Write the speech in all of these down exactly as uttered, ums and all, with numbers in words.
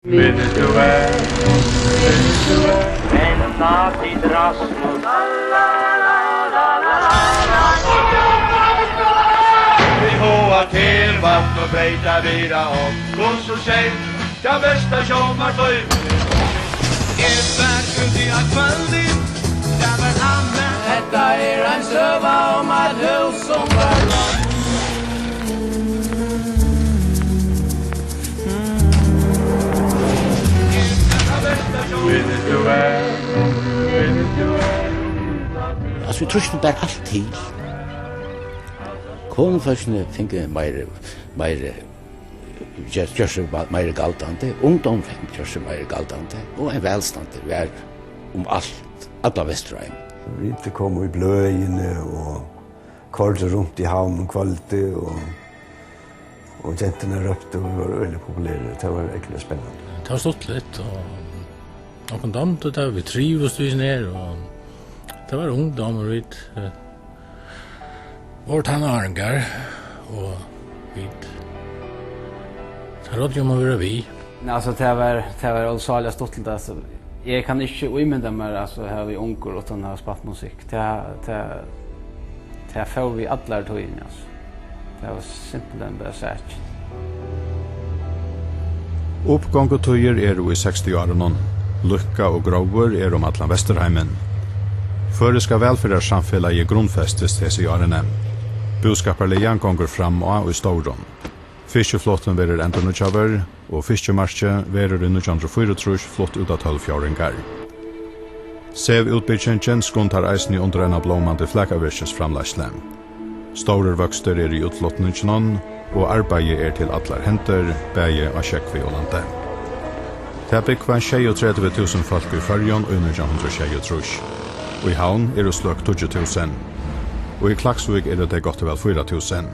Minnist tú væl? Minnist tú væl? Henda tit Rasmus? Vit háa til vatn og breyta, vita um hvussu skjótt tað besta sjónvarp. Eg var úti á kvøldi, tað var annað. Hetta er ein søga um eitt hús sum var Altso, vit trýstu bara alt til. Konufólkini fingu meiri, meiri, ger-, gjørt seg ma-, meiri galdandi, ungdómurin fekk gjørt seg meiri galdandi, og ein vælstandur var um alt, allan Vesturheim. Vit komu í bløðini og koyrdu runt í Havn um kvøldið, og, og genturnar róptu, og vit vóru øgiliga populerir. Tað var ógvuliga spennandi. Tað var stuttligt, og okkum dámdi tað, vit trivust við her, og tað var ungdómur, vit, eh, vóru tannáringar, og vit, tað ráddi um at vera við. Nei, altso, tað var, tað var ólukksáliga stuttligt, altso. Eg kann ikki ímynda mær, altso, at vera ungur uttan at hava spælt musikk. Tað, tað, tað fór við allari tíðini, altso. Tað var simpelthen bara sakin. Uppgongutíðir eru í seksti-árunum. Lukka og gróður eru um allan Vesturheimin. Føroyska vælferðarsamfelagið grundfestist hesi árini. Búskaparliga gongur fram á í stórum. Fiskiflotin verður endurnýggjaður, og fiskimarkið verður í nítjan hundrað og fýraogtrýss flutt út á tólv fjórðingar. Sevútbyggingin skundar eisini undir eina blómandi flakavirkisframleiðslu. Stórur vøkstur er í útflutninginum, og arbeiði er til allar hendur, bæði á sjógvi og landi. Tað búgva sjeyogtretivu túsund fólk í Føroyum í nítjan hundrað og sjeyogtrýss. Í Havn eru sløk tíggju túsund, og í Klaksvík eru tey gott og væl fýra túsund.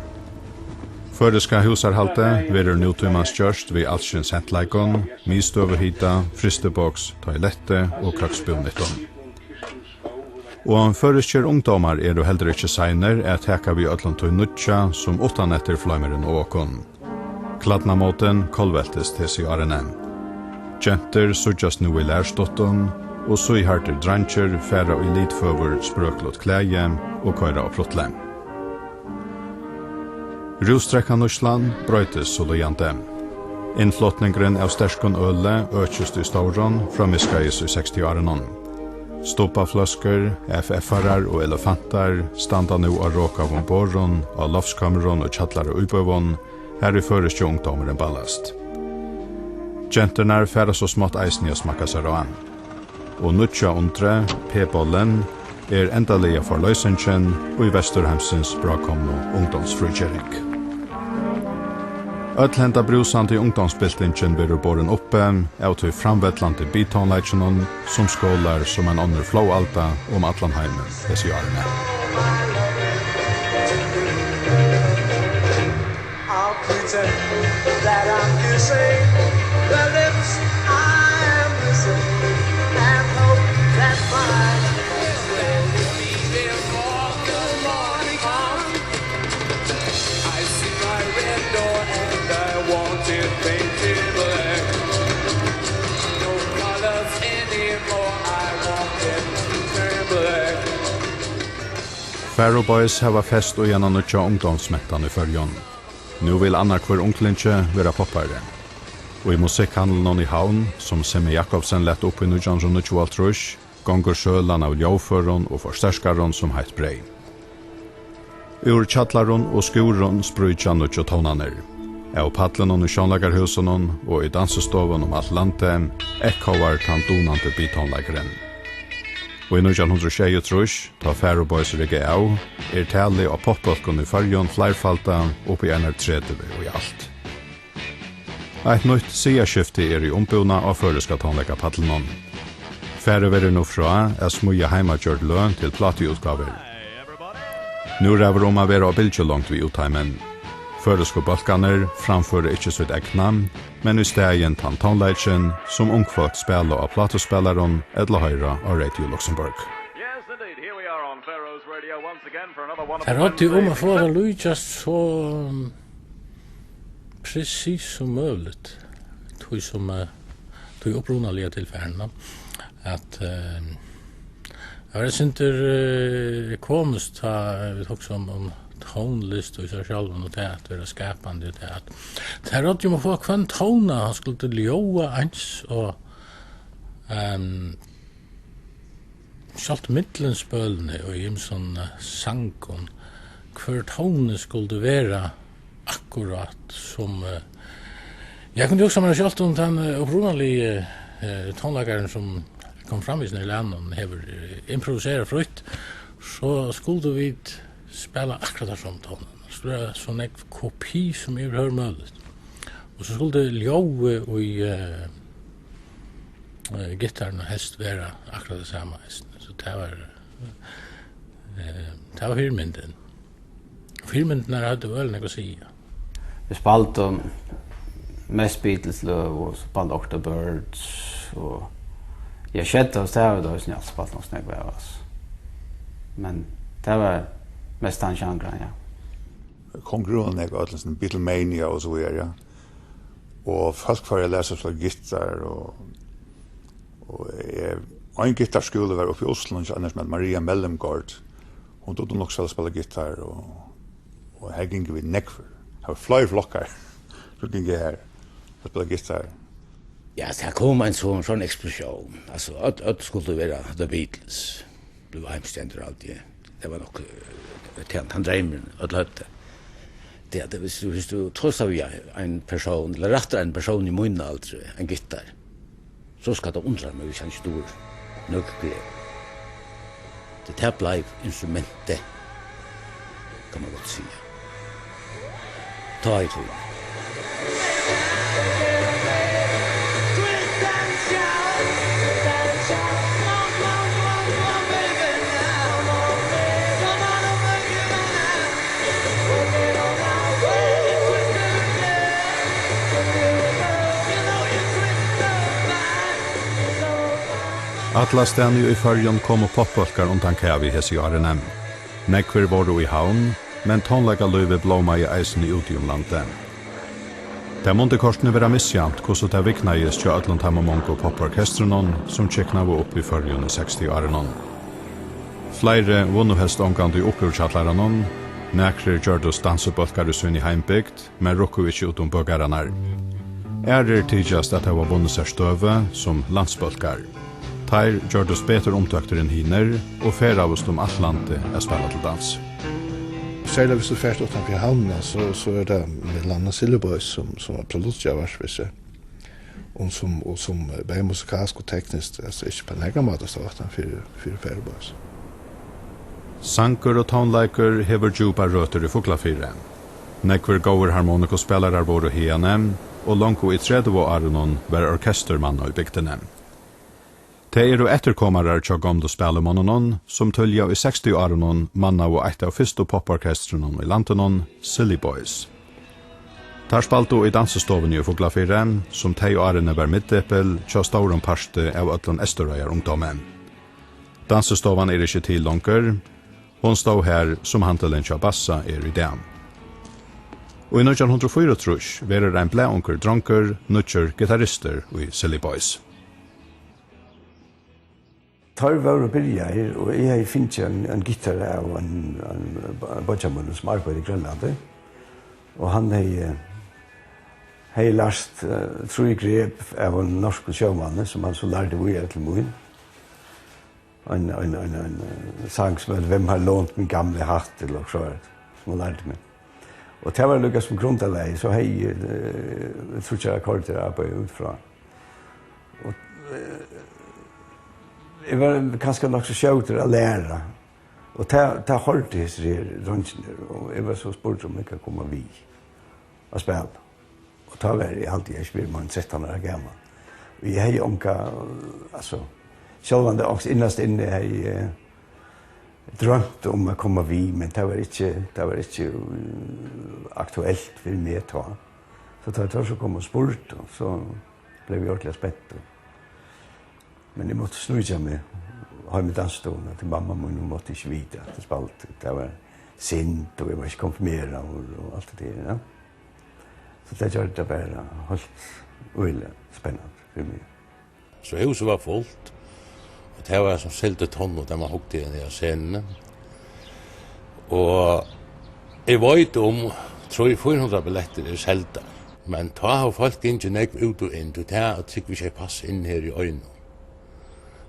Føroyska húsarhaldið verður nútímansgjørt við alskyns hentleikum, miðstøðuhita, frystiboks, toiletti og køksbúnýttum. Og føroyskir ungdómar eru heldur ikki seinir at taka við øllum tí nýggja, sum uttaneftir floymar inn á okkum. Klædnaðarmótin kollveltist hesi árini. Gentur síggjast nú í lærstuttum, og síðhardir dreingir fara í litføgur, sprøklut klæði og koyra á prutli. Rúsdrekkanýtslan broytist so líðandi. Innflutningurin av sterkum øli økist í stórum frá miðskeiðis í seksti-árunum. Stubbafløskur, F F-arar og elefantar standa nú á rokaðum borðum, á loftskamrum og kjallaraíbúðum, har ið føroyski ungdómurin ballast. Genturnar fara so smátt eisini at smakka sær á. Og nýggja undrið, p-bollin, er endaliga forloysingin í Vesturheimsins bráðkomnu ungdómsfrígering. Øll henda brúsandi ungdómsbyltingin verður borin uppi av tí framvellandi bitónleikinum, sum skolar sum ein onnur flóðalda um allan heimin hesi árini. I'll pretend that I'm kissing the lips I am missing and hope that my lips will be there for the morning comes. I see my red door and I want it painted black. No colors anymore, I want it to turn black. Faro Boys hava fest í eina nýggja ungdómsmentan í Føroyum. Nú vil annar hvør unglingi vera poppari. Og í Musikkhandlinum í Havn, sum Simmi Jakobsen læt upp í nítjan hundrað og níggjuoghálvtrýss, gongur sølan av ljóðførum og forsterkarum sum heitt breyð. Úr kjallarum og skúrum spríkja nýggju tónarnir. Av pallinum í sjónleikarhúsunum og í dansistovum um alt landið eykóar tann dunandi bitónleikurin. Og í nítjan hundrað og sjeyogtrýss, tá Faro Boys rigga av, er talið á popbólkum í Føroyum fleirfaldað upp í einar tretivu í alt. Eitt nýtt siðaskifti er í umbúna á føroyska tónleikapallinum. Farið verður nú frá at smíða heimagjørd løg til plátuútgávur. Nú ræður um at vera á bylgjulongd við útheimin. Føroysku bólkarnir framføra ikki sítt egna, men í staðin tann tónleikin, sum ungfólk spæla á plátuspælarum ella hoyra á Radio Luxembourg. Yes, indeed. Here we are on Faroes Radio once again for another wonderful Tað ráddi um at fáa tað líkjast so, um, presis sum møguligt. Tí sum, eh, tí upprunaliga tilfarinum, at, eh, tað var eitt sindur, eh, komiskt, tá vit hugsa um, um tónlist í sær sjálvum og tað at vera skapandi og tað at, tað ráddi um at fáa hvønn tóna, hann skuldi ljóða eins og, ehm, sjálvt millumspølini og í ymsum, eh, sangum, hvør tóni skuldi vera akkurát sum, eh, eg kundi hugsað mær sjálvt um tann, eh, upprunaligi, eh, tónleikarin sum kom fram við sinni lærum hevur, eh, improviserað frítt, so skuldu vit spæla akkurát teir somu tónarnar. Skuldi vera so nógv kopi sum yvirhøvur møguligt. Og so skuldi ljóðið í, eh, eh, gittarunum helst vera akkurát tað sama eisini. So tað var, eh, tað var fyrimyndin. Fyrimyndirnar høvdu øgiliga nógv at siga. Vit spældu mest Beatles-løg og so spældu ofta Byrds og, ja, Shadows, tað hava vit eisini altíð spælt nokk so nógv av, altso. Men tað var mest tann sjangrun, ja. Kom grúan nógv á øllum, sum Beatlemania og so víðari, ja. Og fólk fóru at læra seg at spæla gittar og, og, eh, ein gittarskúli var uppi í Oslo, ein sum æt Maria Mellemgaard. Hon dugdi nokk so væl at spæla gittar og, og her gingu vit nógvir. Har var fleiri flokkar sum gingu har at spæla gittar. Ja, tað kom ein sånn, sånn eksplosión. Altso, øll, øll skuldu vera The Beatles. Blivu heimstendur alt í. Tað var nokk, eh, tann, tann dreymurin øll høvdu. Tað at viss tú, viss tú tosar við ein, ein persón, ella rættari ein persón í mínum aldri, ein gittar, so skal tað undra meg, viss hann ikki dugir nøkur grep. Tí tað bleiv instrumentið, kann man gott siga. Tá í tíð. Allastaðni í Føroyum komu popbólkar undan kavi hesi árini. Nógvir vóru í Havn, men tónleikalívið blómaði eisini úti um landið. Tað mundi kortini vera misjavnt, hvussu tað vignaðist hjá øllum teimum mongu popporkestrunum, sum kyknaðu upp í Føroyum í seksti-árunum. Fleiri vunnu helst ongantíð upp úr kjallaranum, nakrir gjørdust dansibólkar í síni heimbygd, men rukku ikki út um bøgararnar. Aðrir tykjast at hava vunnið sær støðu sum landsbólkar. Teir gjørdust betur umtóktir enn hinir og ferðaðust um alt landið at spæla til dans. Serliga viss tú fert uttan fyri Havnina, so, so er tað millum annað Silly Boys, sum, sum var produkt hjá Varpsvissi, og sum, og sum bæði musikalskt og tekniskt, altso, ikki á nakran máta stóð aftan fyri, fyri Ferðaboys. Sangur og tónleikur hevur djúpar røtur í Fuglafirði. Nógvir góðir harmonikuspælarar vóru haðani, og longu í tretivu-árunum var orkestur mannað í bygdini. Tað eru eftirkomarar hjá gomlu spælimonnunum, sum tíðliga í seksti-árunum mannaðu eitt av fyrstu popporkestrunum í landinum, Silly Boys. Teir spældu í dansistovuni í Fuglafirði, sum tey árini var miðdepil hjá stórum parti av øllum Eysturoyar ungdómi. Dansistovan er ikki til longur. Hon stóð har, sum handilin hjá Bassa er í dag. Og í nítjan hundrað og fýraogtrýss verður ein blaðungur drongur nýggjur gittaristur í Silly Boys. Teir vóru byrjaðir, og eg hevði fingið ein, ein gittar av ein, ein beiggja mínum, sum arbeiddi í Grønlandi, og hann hevði, hevði lært, eh, trý grep av einum norskum sjómanni, sum hann so lærdi víðari til mín. Ein, ein, ein, ein, eh, sang sum eitur Hvem har lånt min gamle hatt, ella okkurt sovorðið, sum hann lærdi meg. Og tað var líka sum grundarlagið, so hevði eg, eh, tríggjar akkordir at arbeiða út frá. Og, eh, eg var kanska nokk so skjótur at læra. Og tað, tað hoyrdu hesir her dreingirnir, og eg var so spurdur, um eg kann koma við at spæla. Og tá var eg, haldi eg, ikki meira enn trettan ára gamal. Og eg hevði onga, altso, sjálvandi ongst innast inni hevði eg, eh, droymt um at koma við, men tað var ikki, tað var ikki, eh, aktuelt fyri meg tá. So tá teir so komu og spurdu, so bleiv eg ordiliga spentur. Men eg mátti sníkja meg heim í dansistovuna til mammu mín, hon mátti ikki vita, at eg spældi. Tað var synd, og eg var ikki konfirmeraður og alt tað har, ja. So tað gjørdi tað bara heilt øgiliga spennandi fyri meg. So húsið var fult, og tað var sum sild í tunnu, tá man hugdi inn í scenuna. Og eg veit um trý, fýra hundrað billettir eru seldar, men tá hava fólk gingið nógv út og inn, tí tað at trúgva ikki passa inn her í einum.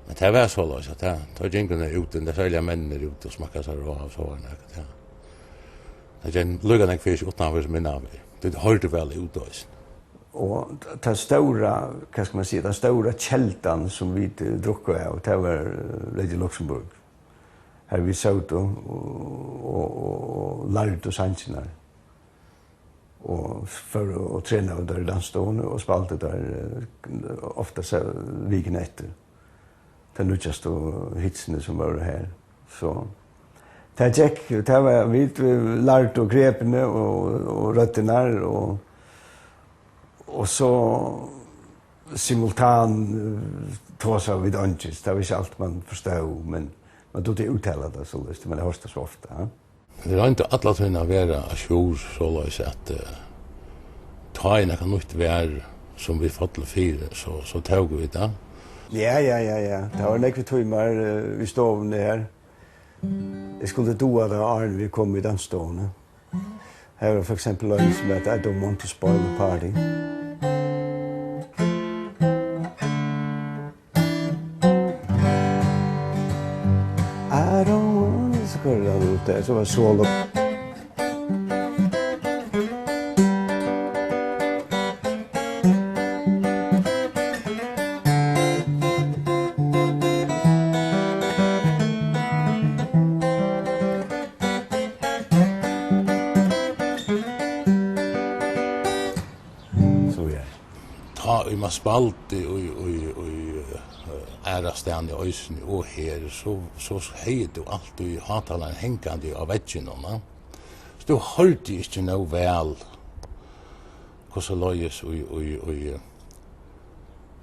Men tað var soleiðis, at tað, tá gingu tey út, tað serliga menninir út og smakkaðu sær á, og so var nakað, ja. Tað gekk líka nógv fyri seg uttanfyri sum innan fyri. Tað hoyrdi væl út eisini. Og ta-, ta stóra, hvat skal man siga, ta stóra keldan sum vit, eh, drukku av, tað var, eh, Radio Luxembourg. Har vit sótu og, og, og, og lærdu sangirnar. Og fóru og trenaðu teir í dansstovuni og spældu teir, eh, ofta se-, vikuna eftir. Tey nýggjastu hitsini sum vóru har. So tað gekk, tað var, vit, eh, lærdu grepini og, og røddirnar og, og so simultan, eh, tosaðu vit eingilsk. Tað var ikki alt man forstóð, men man dugdi at úttala tað soleiðis, man hoyrdi tað so ofta, ja. Vit royndu alla tíðina at vera à jour, soleiðis at, eh, tá ið nakað nýtt var, sum vit féllu fyri, so, so tóku vit tað. Ja, ja, ja, ja. Tað var nógvir tímar, eh, í stovuni her. Eg skuldi duga tað, áðrenn vit komu í dansstovuna. Her var for eksempel ein sum æt I don't want to spoil the party. I don't want, so koyrir hann út har, so var solo. So, ja. Tá ið man spældi í, í, í, eh, aðrastaðni eisini og her, so, so hevði tú altíð hátalaran hangandi á vegginum, na? So tú hoyrdi ikki nóg væl, hvussu leiðis í, í, í,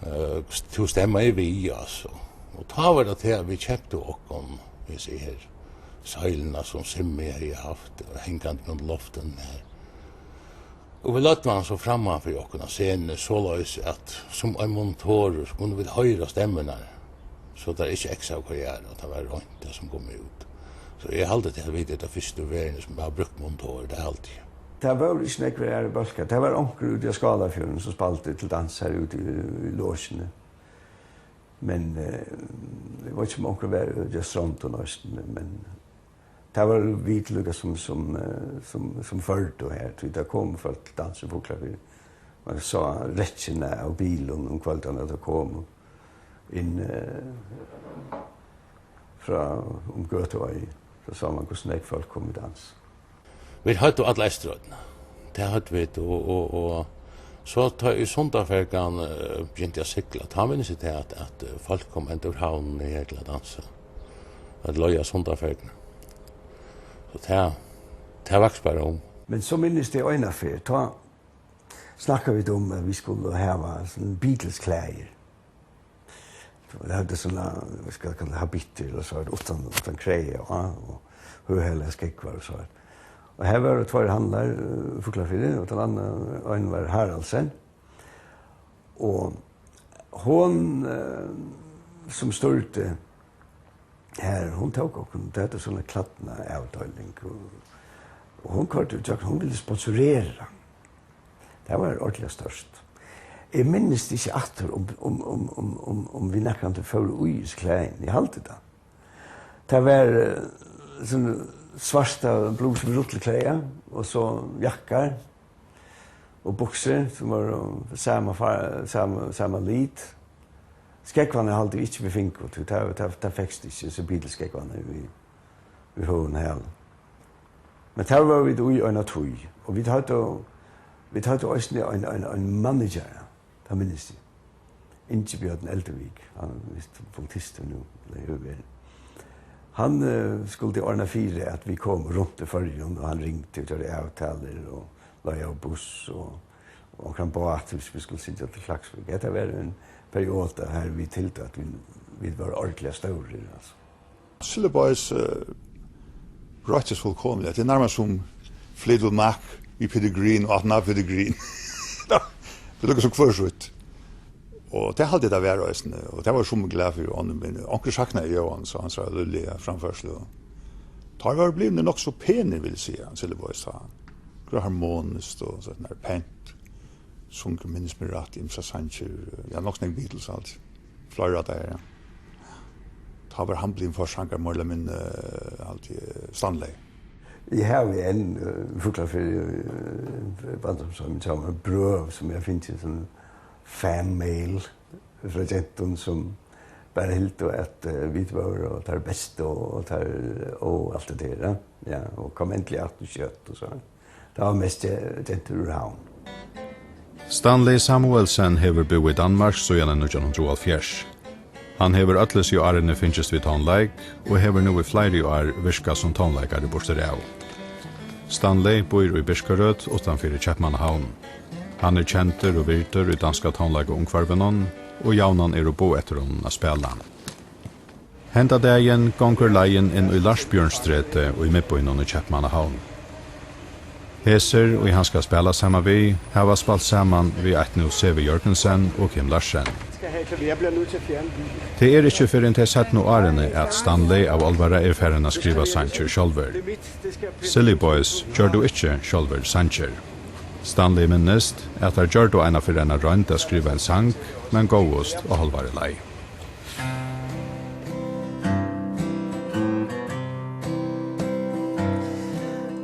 eh, tú stemmaði við, altso. Og tá var tað til, at vit keyptu okkum, eg sigi her, søjluna, sum Simmi hevði havt, hangandi undir loftinum her. Og vit løgdu hann so framman fyri okkum á scenuni, soleiðis at sum ein monitorur, so kundu vit hoyra stemmurnar, so tað ikki eksaðu hvørjar, og tað var reint, tað sum kom út. So eg haldi, at vit eru tey fyrstu í verðini, sum hava brúkt monitorur, tað haldi eg. Tað vóru ikki nógvir aðrir bólkar. Tað var onkur úti á Skálafjørðinum, sum spældi til dans her úti í, í logini. Men, eh, eg veit ikki, um onkur var úti á Strondum eisini, men tað var vit líka sum, sum, eh, sum, sum førdu her, tí tað komu fólk til dans í Fuglafirði. Man sá rekkjuna av bilum um kvøldarnar, tað komu inn, eh, frá um Gøtueiði, so sá man, hvussu nógv fólk komu í dans. Vit høvdu alla Eysturoynna. Tað høvdu vit, og, og, og so tá ið Sundaferjan, eh, begynti at sigla, tá minnist eg tað, at, at, eh, fólk komu enntá úr Havnini her til at dansa, at leiða Sundaferjuna. So tað, tað vaks bara um. Men so minnist eg eina ferð, tá snakkaðu vit um, at vit skuldu hava sånn Beatles-klæðir. Tey høvdu sånn, hvat skal eg kalla, habittir, ella so, uttan, uttan klæði, ja, og høghælaðar skógvar og so. Og her vóru tveir handlar, eh, Fuglafirði, og tann annar, ein var Haraldsen. Og hon, eh, sum stýrdi her, hon tók okkum, tað er sånn klædnaavdeiling, og, og hon koyrdi í gjøgnum, hon vildi sponsorera. Tað var ordiliga stórt. Eg minnist ikki aftur, um, um vit nakrantíð fóru í hesi klæðini. Eg haldi tað. Tað var, eh, sånn svarta blusa við rulluklæði, og so jakkar og buksur, sum vóru sama far-, sama, sama lit. Skógvarnar haldi eg ikki, vit fingu, tí tað, tað, tað fekst ikki, so Beatles-skógvarnar við, við høgum hæli. Men tað vóru vit í eina tíð, og vit høvdu, vit høvdu eisini ein, ein, ein manager, tað minnist eg. Ingibjørn Elduvík, hann er vist politistur nú, ella hevur verið. Hann, eh, skuldi ordna fyri, at vit komu runt í Føroyum, og hann ringdi og gjørdi avtalur og leigjaði buss og, og onkran bát, hvis vit skuldu sita til Klaksvík. Hetta var ein perioda, har vit hildu, at vit, vit vóru ordiliga stórir, altso. Silly Boys, eh, broyttist fullkomiliga. Tað er nærmast sum Fleetwood Mac við Peter Green og aftan á Peter Green. Tað er líka sum hvør sítt. Og tað haldi eg, tað var eisini, og tað var sum glað fyri honum, men onkur saknaði Jóhan, so hann sá lívliga framførslu. Teir vóru blivnir nokk so penir, vil eg siga, Silly Boys, tá. Akkurát harmoniskt og sånn her pent. Sungu, minnist meg rætt, ymsar sangir, ja, nokk so nógv Beatles, alt. Fleiri av teir, ja. Tá var hann blivin forsangari, meir ella minni, eh, alt í, eh, Stanley. Eg havi enn, eh, fuglar fyri, eh, barndómsheim, hjá mær, brøv, sum eg havi fingið, sum fan mail frá gentum, sum bara hildu, at, eh, vit vóru og teir bestu og, og teir, og alt det der, ja. Ja, og kom endiliga aftur skjótt og so. Tað var mest ge-, gentur úr Havn. Stanley Samuelsen hevur búð í Danmark síðan í nítjan hundrað og hálvfjerðs. Hann hevur øll hesi árini fingist við tónleik og hevur nú í fleiri ár virkað sum tónleikari burturav. Stanley býr í Birkerød uttanfyri Keypmannahavn. Hann er kendur og virdur í danska tónleikaumhvørvinum, og javnan eru boð eftir honum at spæla. Henda dagin gongur leiðin inn í Lars Bjørnsstræti í miðbýnum í Keypmannahavn. Hesir, ið hann skal spæla saman við, hava spælt saman við eitt nú Sevi Jørgensen og Kim Larsen. Skal have et klaver, jeg bliver nødt til at fjerne lyden. Tað er ikki fyrr enn tey seinnu árini, at Stanley av álvara er farin at skriva sangir sjálvur. Silly Boys gjørdu ikki sjálvir sangir. Stanley minnist, at teir gjørdu eina ferð eina roynd at skriva ein sang, men góvust á hálvari leið.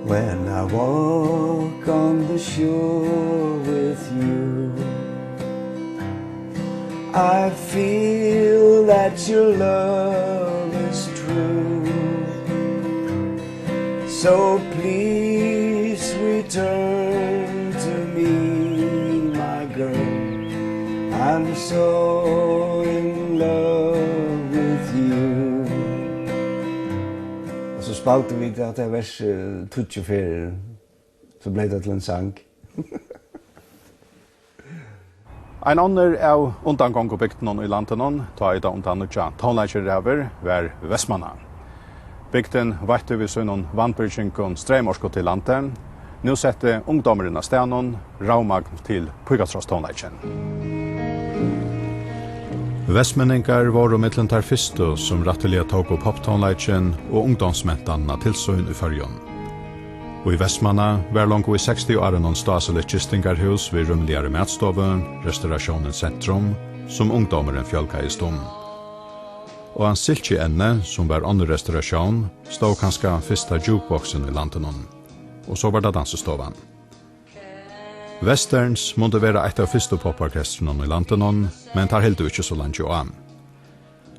When I walk on the shore with you, I feel that your love is true. So please return to me, my girl. I'm so in love with you. Og so spældu vit at tað vers, eh, tíggju ferðir, so bleiv tað til ein sang. Ein onnur av undangongubygdunum í landinum, tá ið tað um tann nýggja tónleikin ræður, var Vestmanna. Bygdin veitti við sínum vatnbyrgingum streymorku til landið. Nú setti ungdómurin á staðnum ravmagn til Píkastrásstónleikin. Vestmenningar vóru millum teir fyrstu, sum rættiliga tóku popptónleikin og ungdómsmentanina til sín í Føroyum. Í Vestmanna var longu í sekstiárunum stásiligt gistingarhús við rúmligari matstovu, Restauratiónin Centrum, sum ungdómurin fjølgaðist um. Og á Silkiendi, sum var onnur restauratión, stóð kanska fyrsta jukeboksin í landinum. Og so var tað dansistovan. Westerns mundu vera eitt av fyrstu popporkestrunum í landinum, men teir hildu ikki so leingi á.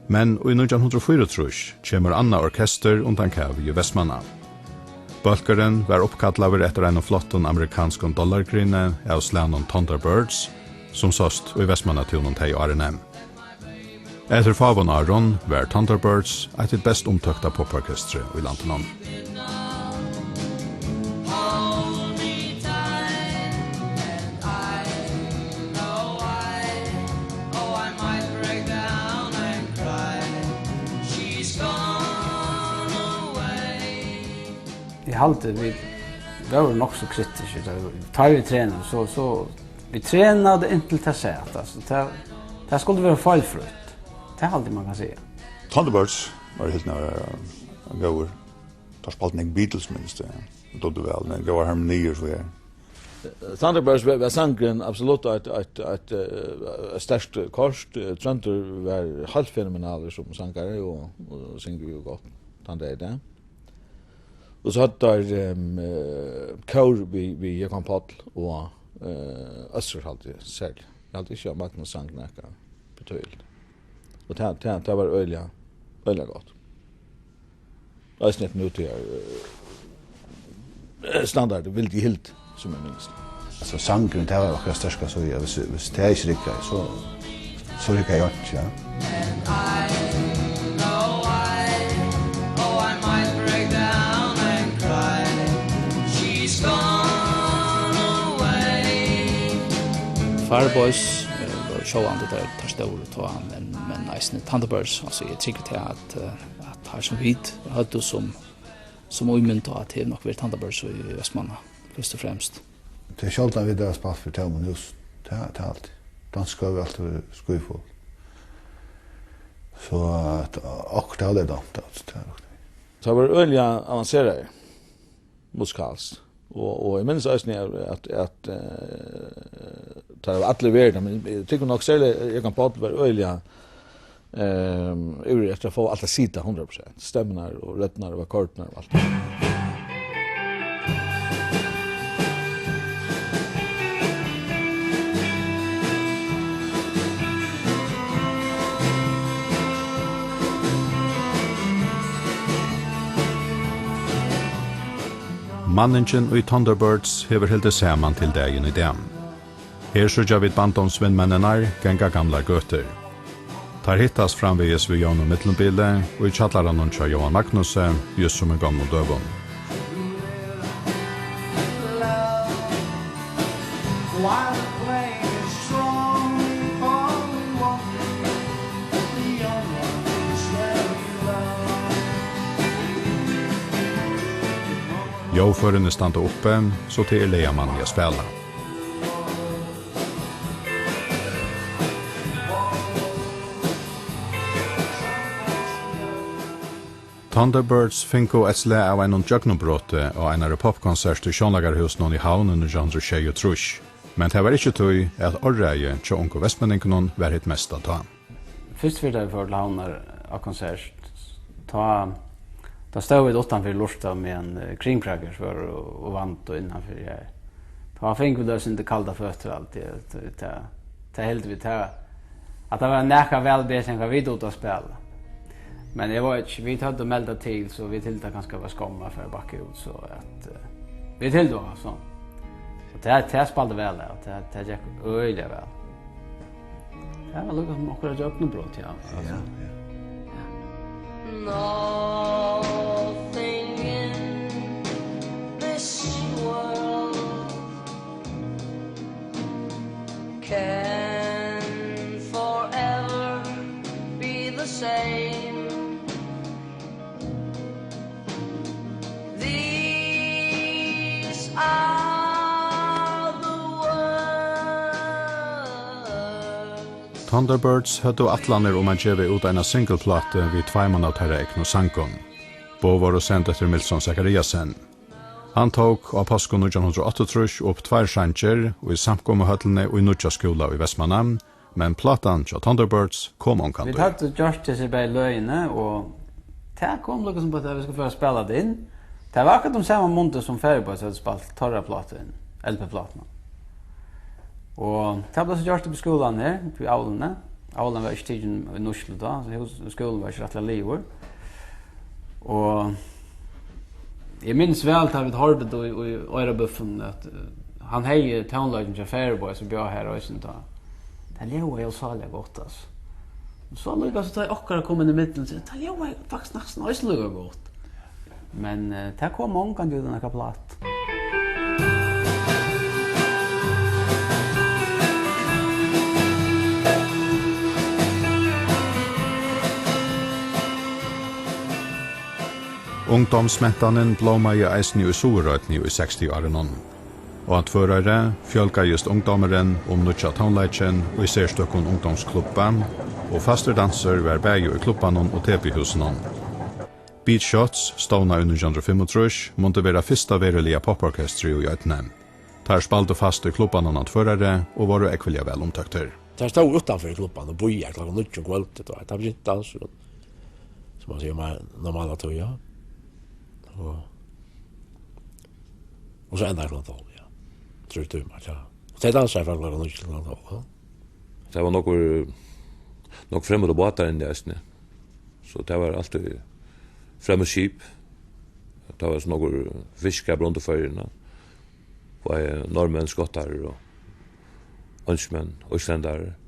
Men í nítjan hundrað og fýraogtrýss kemur annað orkestur undan kavi í Vestmanna. Bólkurin var uppkallaður eftir einum flottum amerikanskum dollargrini av slagnum Thunderbirds, sum sást í Vestmannatúninum tey árini. Eftir fáum árum var Thunderbirds eitt hið best umtókta popporkestrið í landinum. Eg haldi, vit vóru nokk so kritiskir, tá, tá vit trenaðu, so, so vit trenaðu inntil tað sat, altso, tað, tað skuldi vera feilfrítt. Tað haldi eg, man kann siga. Thunderbirds var heilt nær, eh, góður. Teir spældu nógv Beatles, minnist eg. Dugdu væl, men góðar harmoniir, so ja. Thunderbirds var, var sangurin absolutt eitt, eitt, eitt, eh, eitt sterkt kort. Eh, Tróndur var heilt fenomenalur sum sangari og, og syngur jú gott tann dag í dag. Og so høvdu teir, ehm, eh, kór við, við Jógvan Páll og, eh, Øssur, haldi eg, serliga. Eg haldi ikki, at Magnus sang nakað betýðiligt. Og tað, tað, tað var øgiliga, øgiliga gott. Eisini eitt nú til, eh, standard, vildi hild, sum eg minnist. Altso, sangurin, tað var okkara sterka síða. Hvis, hvis tað ikki riggaði, so, so riggaði einki, ja. Fireboys, eh, vóru sjálvandi teir, teir stóru tá, men, men eisini Thunderbirds, altso, eg trúgvi tað, at, eh, at teir sum vit høvdu sum, sum ímynd, at tað hevur nokk verið Thunderbirds í Vestmanna, fyrst og fremst. Tað er sjáldan, vit hava spælt fyri tómum húsum. Tað, tað er altíð. Danska hava vit altíð verið skífull. So at okkurt hava tey dámt, altso, tað er nokk tað. Tað var øgiliga avanseraðir musikalskt. Og, og eg minnist eisini, at, at, at, eh, tað var allir verðir, men eg tykki nokk serliga, Jógvan Páll var øgiliga, ehm, ivrig eftir at fáa alt at sita hundrað prosent. Stemmurnar og røddirnar og akkordurnar og alt. Manningin í Thunderbirds hevur hildið saman til dagin í dag. Her síggja vit barndómsvinmenninar ganga gamlar gøtur. Teir hittast framvegis við jøvnum millumbili í kjallaranum hjá Jóhan Magnusi, júst sum í gomlum døgum. Ljóðførini standa uppi, so tað er leygamanni at spæla. Thunderbirds fingu eitt slag av einum gjøgnumbroti á einari popkonsert í Sjónleikarahúsinum í Havn í nítjan hundrað og sjeyogtrýss, men tað var ikki tí, at áræði hjá ungu vestmenningunum var hitt mesta tá. Fyrst fyri, tá vit fóru til Havnar á konsert, tá, tá stóðu vit uttanfyri og lurtaðu, meðan, eh, Cream Crackers vóru og, og vandu innanfyri her. Tá fingu vit eitt sindur kaldar føtur, alt, tað, tað, tað hildu vit, tað, at tað var nakað væl betri enn hvat vit dugdu at spæla. Men eg veit ikki, vit høvdu meldað til, so vit hildu tað kanska var skomm at fara at bakka út, so at, eh, vit hildu á, so. Og tað, tað spældi væl av, tað, tað gekk øgiliga væl. Tað var líka sum okkara gjøgnumbrot, ja. Ja, altso. Ja. Nothing in this world can forever be the same. These are the words. Thunderbirds høvdu ætlanir um at geva út eina singulplátu við tveimum av teirra egnu sangum. Boð vóru send eftir Milton Zachariasen. Hann tók á páskum nítjan hundrað og áttaogtrýss upp tveir sangir í samkomuhøllini í Nýggja skúla í Vestmanna, men plátan hjá Thunderbirds kom ongantíð. Vit høvdu gjørt hesi bæði løgini, og tað kom líka sum at vit skuldu fara at spæla tað inn. Tað var akkurát um sama mundið sum Faroe Boys høvdu spælt teirra plátu inn, L P-plátuna. Og tað bleiv so gjørt uppi í skúlanum her, uppi í Avlini. Avlin var ikki tikin í nýtslu tá, so hús-, skúlin var ikki rættiliga liðugur. Og eg minnist væl, tá vit hoyrdu tað í, í oyrabúffinum, at, eh, hann hevði tónleikin hjá Faroe Boys, sum bjó har eisini tá. Tað ljóðaði ósáliga gott, altso. Og so líka so tá okkara kom inn í millum, so tað ljóðaði faktiskt næstan eisini líka gott. Men, eh, tað kom ongantíð út á nakra plátu. Ungdómsmentanin blómaði eisini í Suðuroynni í sekstiárunum. Á Tvøroyri fjølgaðist ungdómurin um nýggja tónleikin í serstøkum ungdómsklubba, og fastur dansur var bæði í klubbanum og tepihúsinum. Beat Shots, stovnað í nítjan hundrað og fimmogtrýss, mundi vera fyrsta veruliga poporkestrið í oynni. Teir spældu fast í klubbanum á Tvøroyri og vóru ógvuliga væl umtóktir. Teir stóðu uttanfyri klubban og bíðaðu klokkan níggju um kvøldið, tá, tá begynti dansurin, sum man sigur, man, normala tíð, ja. Og, og so endaði klokkan tólv, ja. Trý tímar, ja. Og tey dansaðu frá klokkan níggju til klokkan tólv, ja. Tað var nokkur, nokk fremmandar bátar inni eisini. So tað var altíð fremmed skip. Tað var so nokkur fiskar rundt um Føroyar. Bæði norðmenn, skotar og einsmenn, íslendarar.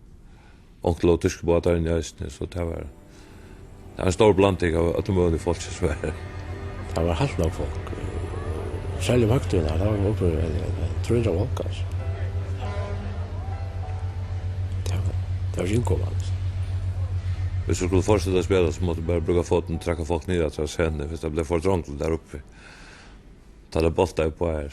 Onkrir lógu týskir bátar inni eisini, so tað var, tað var ein stór blanding av øllum møguligum fólki, sum var har. Tað var heilt nógv fólk. Serliga um høgtíðirnar, tað var uppi í, í, í trý hundrað fólk, altso. Tað var, tað var ikki innkomandi. Viss tú skuldi fortseta at spæla, so mátti tú bara brúka fótin og trakka fólk niður aftur av scenuni, viss tað bleiv for trongt har uppi. Tá tað bóltaði upp á her,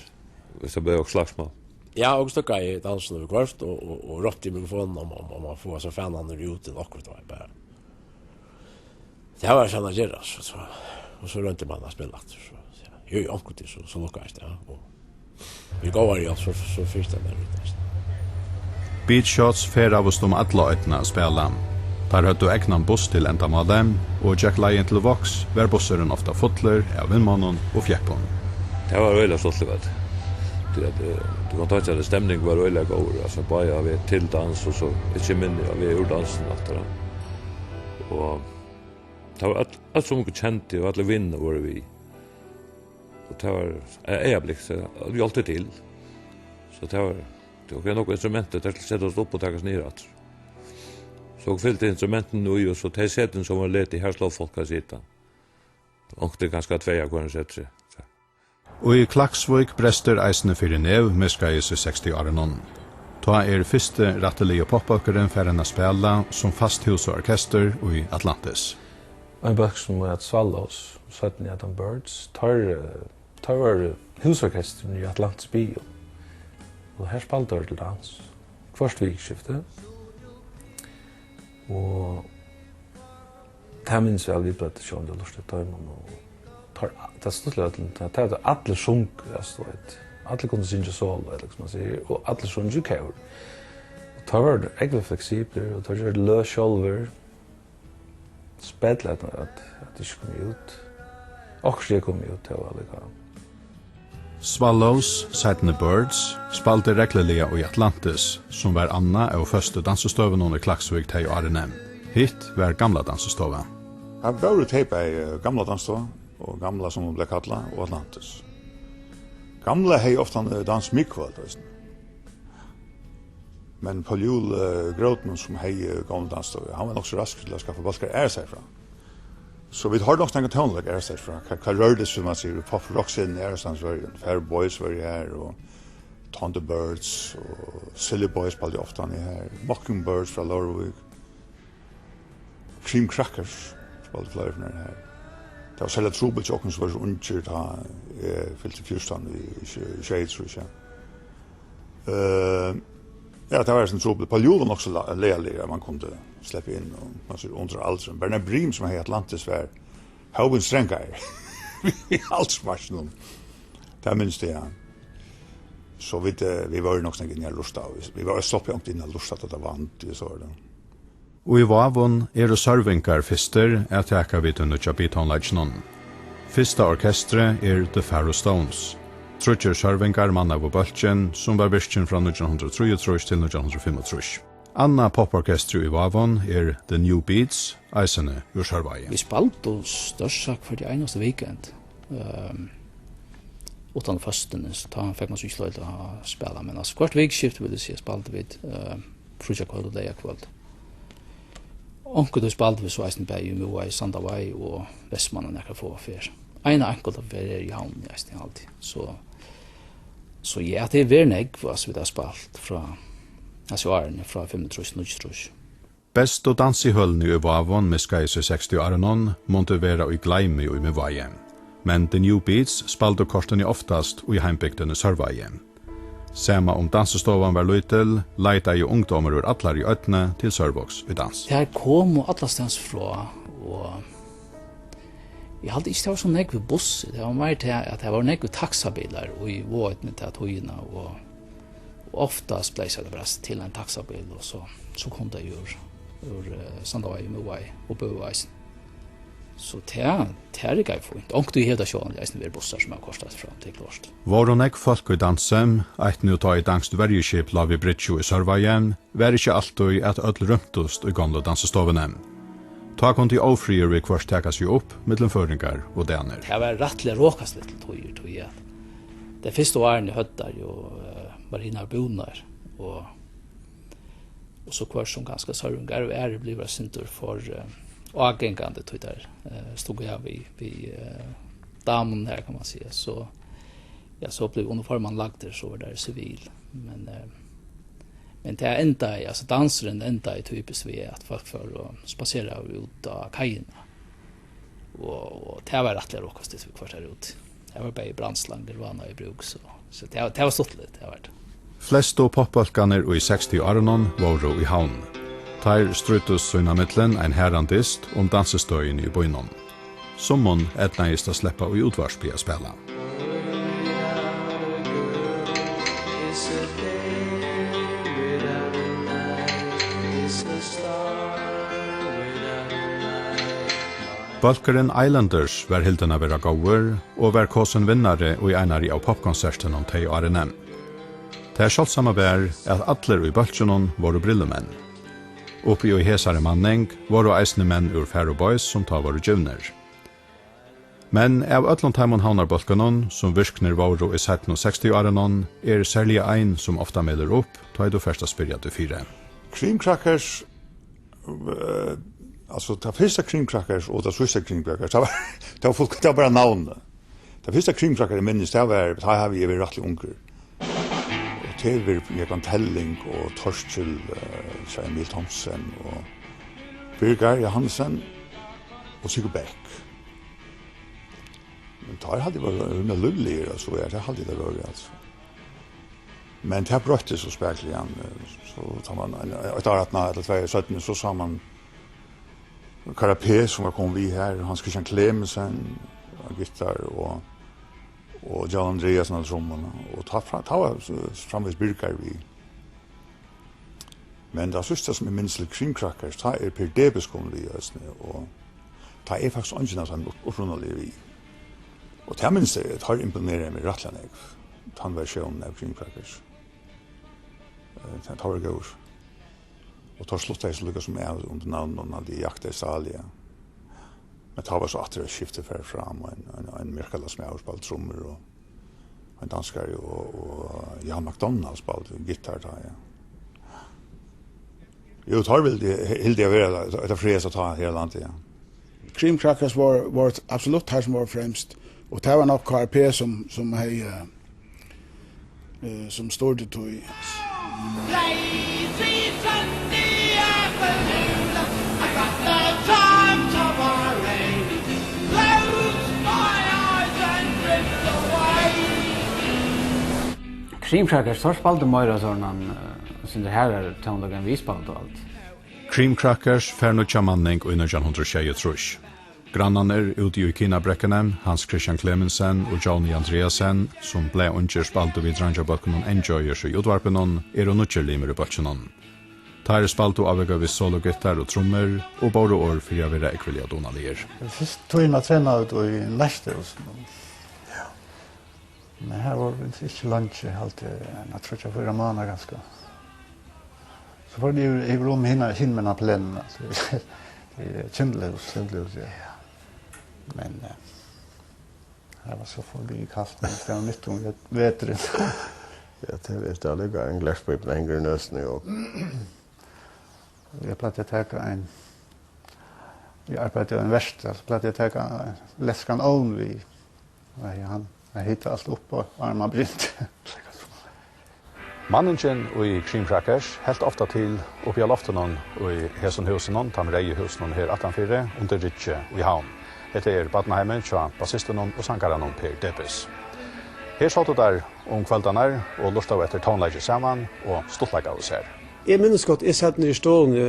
viss tað bleiv okkurt slagsmál. Ja, og støkkaði dansin viðhvørt og, og, og rópti í mikrofonina um, um, um at fáa so fanarnar út til okkurt, og bara, tað var ikki annað at gera, so, so, og so royndi mann at spæla aftur, so, so, ja. Jú, jú, onkuntíð, so, so lukkaðist tað, ja, og við góðari hjálp, so, so fyrst tað út, eisini. Beat Shots ferðaðust um alla oynna at spæla. Teir høvdu egnan buss til endamálið, og gekk leiðin til Vágs, var bussurin ofta fullur av vinmonnum og fjeppum. Tað var øgiliga stuttligt, veit tú. Tí at, eh, tú kanst tenkja tær, at stemning var øgiliga góð, altso, bæði á veg til dans og so ikki minni á veg úr dansinum aftur. Og tað var øll, øll sum okur kendu, og allir vinirnir vóru við. Og tað var e-, eygnablik, so øll hjálptu til. So tað var, tað var nokk instrument, tað skuldi setast upp og takast niður aftur. So fylgdu instrumentini í, og so tey setin sum vóru ledig, har slógu fólk at sita. Onkuntíð kanska tvey á hvørjum setri. Og í Klaksvík brestur eisini fyri nev-miðskeiðis í seksti-árunum. Tá er fyrsti rættiligi popbólkurin farin at spæla sum fast húsorkestur í Atlantis. Ein bólkur sum æt Swallows, seinni æt hann Birds, teir, eh, teir vóru húsorkesturin í Atlantis Bio. Og har spældu teir til dans hvørt vikuskifti. Og tað minnist eg væl, vit plagdu sjálvandi at lurta eftir teimum, og teir, tað stuttliga við øllum, tað, tað var at allir sungu, altso, tú veit, allir kundu syngja solo, ella hvussu man sigur, og allir sungu í kór. Og teir vóru ógvuliga fleksiblir, og teir gjørdu løg sjálvir. Spell at, at, at tað ikki kom út. Okkurt er komið út, tað var allíkavæl. Swallows, seinni Birds, spældi regluliga í Atlantis, sum var annað av føstu dansistøðunum í Klaksvík tey árini. Hitt var Gamla Dansistova. Har vóru tey bæði, eh, Gamla Dansistova og Gamla, sum hon bleiv kallað, og Atlantis. Gamla hevði ofta, eh, dans miðkvøld, eisini. Men Poul Juul, eh, Grootman, sum hevði, eh, Gamla Dansistova, hann var nokk so raskur til at skaffa bólkar aðrastaðni frá. So vit hoyrdu nokk so nógvan tónleik aðrastaðni frá. Hvat, hvat rørdi seg, sum man sigur, pop-rock-scenan aðrastaðni í Føroyum. Faroe Boys vóru her, og Thunderbirds, og Silly Boys spældu ofta her. Mockingbirds frá Leirvík. Cream Crackers spældu fleiri ferðir her. Tað var serliga trupult hjá okkum, sum vóru so ungir, tá eg fylti fjúrtan í, í sjey-, sjeyogtrýss, ja. Eh, ja, tað var eitt sindur trupult. Poul Juul var nokk so la-, laðaligur, at man kundi sleppa inn, og man sær undir aldrin. Bernhard Briem, sum hevði Atlantis, var hóvin strangari við aldursmarkinum. Tað minnist eg, ja. So vit, eh, vit vóru nokk so nógv inni at lurta, og vit, vit vóru sloppið ongt inn at lurta, tá tað vant, og so var tað. Og í Vágum eru sørvingar fyrstir at taka við tí nýggja beat-tónleikinum. Fyrsta orkestrið er The Faroe Stones. Tríggir sørvingar mannaðu bólkin, sum var virkin frá nítjan hundrað og trýogtrýss til nítjan hundrað og fimmogtrýss. Annað poporkestrið í Vágum er The New Beats, eisini úr Sørvági. Vit spældu stórt sett hvørt einasta weekend. Ehm, uttan føstuni, so tá fekk man so ikki loyvi til at spæla, men, altso, hvørt vikuskifti, vil eg siga, spældu vit, ehm, fríggjakvøld og leygarkvøld. Onkuntíð spældu vit so eisini bæði í Miðvági, Sandavági og Vestmanna nakrar fáar ferðir. Eina einkulta ferð er í Havn eisini, altíð. So, so ja, tað er verið nógv, altso, vit hava spælt frá, altso, árini frá fimmogtrýss, níggjuogtrýss. Bestu dansihølini í Vágum miðskeiðis í seksti-árunum mundu vera í gloymi í Miðvági. Men The New Beats spældu kortini oftast í heimbygdini Sørvági. Sama um dansistovan var lítil, leitaðu ungdómar úr allari oynni til Sørvágs í dans. Tær komu allastaðni frá, og eg haldi ikki, tað var so nógv við bussi. Tað var meir tað, at tað vóru nógvir taksabilar í Vágoynni ta tíðina, og, og oftast bleiv sett bara til ein taksabil, og so, so komu tey úr, úr, eh, Sandavági, Miðvági og Bø eisini. So tað, tað riggaði fínt. Onkuntíð hevur tað sjálvandi eisini verið bussar, sum hava koyrt aftur og fram, tað er klárt. Vóru nógv fólk í dansi, eitt nú tá ið danskt verjuskip lá við bryggju í Sørvági, var ikki altíð, at øll rýmdust í gomlu dansistovuni. Tá kundi ófriður viðhvørt taka seg upp millum føroyingar og danir. Tað var rættiliga rokasligt til tíðir, tí at tey fyrstu árini høvdu teir jú, eh, marinar búnar, og, og so hvørt sum kanska sørvingar og aðrir blivu eitt sindur for, eh, ágangandi, tí teir, eh, stungu av við, við, eh, damunum her, kann man siga, so, ja, so blivu uniformarnir lagdir, so vóru teir sivil. Men, eh, men tað endaði, altso, dansurin endaði typiskt við, at fólk fóru og spaseraðu út á kaiina. Og, og tað var rættiliga rokasligt viðhvørt har úti. Har var bæði brandslangur og annað í brúk, so, so tað, tað var stuttligt, tað var tað. Flestu popbólkarnir í sekstiárunum vóru í Havn. Teir stríddust sín á millum ein harðan dyst um dansistøðini í býnum. Summum eydnaðist at sleppa í útvarpið at spæla. Bólkurin Islanders var hildin at vera góður og var kosin vinnari í einari av popkonsertunum tey árini. Tað sjáldsamma var, at allir í bólkinum vóru brillumenn. Uppi í hesari manning vóru eisini menn úr Faroe Boys, sum tá vóru givnir. Men av øllum teimum havnarbólkunum, sum virknir vóru í seinnu sekstiárunum, er serliga ein, sum ofta melur upp, tá ið tú fert at spyrja tí fyri. Cream Crackers, eh, altso, tað fyrsta Cream Crackers og tað síðsta Cream Crackers, tað var, tað var fult, tað var bara navnið. Tað fyrsta Cream Crackers, eg minnist, tað var, tá havi eg verið rættiliga ungur. Og tað var Jógvan Telling og Torkil, eh, Emil Thomsen og Birger Johansen og Sigurd Bech. Men teir haldi eg vóru rímiliga lívligir, altso, ja, tað haldi eg, teir vóru, altso. Men tað broytti so spakuliga, eh, so tá man, ein, eitt ár aftaná, ella tvey ár seinni, so sá man Karapé, sum var komin við har, Hans Christian Klemensen á gittar og, og John Andreasen á trummum, og tá fra-, tá var so framvegis Birger við. Men tað síðsta, sum eg minnist til Cream Crackers, tá er Per Debes komin við eisini, og tá er faktiskt eingin av teimum upp-, upprunaligu við. Og tað minnist eg, teir imponeraðu meg rættiliga nógv, tann versjónin av Cream Crackers. Eh, tað, tað var góður. Og teir slutta so líka sum av undir navninum Jakt Australia. Men tá var so aftur eitt skifti farið fram, og ein, ein, ein myrkalagsmaður spældi trummur, og ein danskari, og, og Jan McDonald spældi gittar tá, ja. Jú, teir vildu, hildu at vera tað, tað frægasta tá her í landi, ja. Cream Crackers vóru, vóru absolutt teir, sum vóru fremst, og tað var nokk K R P, sum, sum hevði, eh, eh, sum stýrdi tí. Cream Crackers, teir spældu meira sovorðnan, eh, sindur harðari tónleik enn vit spældu alt. Cream Crackers fær nýggja manning í nítjan hundrað og sjeyogtrýss. Grannarnir úti í Kinabrekkuni, Hans Christian Klemensen og Johnny Andreasen, sum blaðungir spældu við dreingjabólkunum Enjoyers í útvarpinum, eru nýggir limir í bólkinum. Teir spældu ávikavist sologittar og trummur og bóru orð fyri at vera ógvuliga dugnaligir. Fyrstu tíðina trenaðu vit í Neistahúsinum. Men har vóru vit ikki leingi, haldi eg, eina tríggjar, fýra mánaðar kanska. So fóru vit yvir, yvir um hina, hinumegin á planuna, altso, í Kyndilhús, Kyndilhús, ja. Men, eh, har var so forbi kalt, men tað var mitt um vet-, veturin. Ja, tað er, tað er líka ein glerpípa, tað hongur í nøsini, og eg plagdi at taka ein, eg arbeiddi á ein verkstað, so plagdi eg at taka ein leskan ovn við. Nei, hann, hann hitti alt upp á, áðrenn man brýndi. Manningin í Cream Crackers helt ofta til uppi á loftinum í hesum húsinum, teimum reyðu húsunum her aftanfyri, undir Ryggi í Havn. Hetta er barnaheimin hjá bassistinum og sangaranum Per Debes. Her sótu teir um kvøldarnar og lurtaðu eftir tónleiki saman og stuttleikaðu sær. Eg minnist gott, eg sat niðri í stovuni,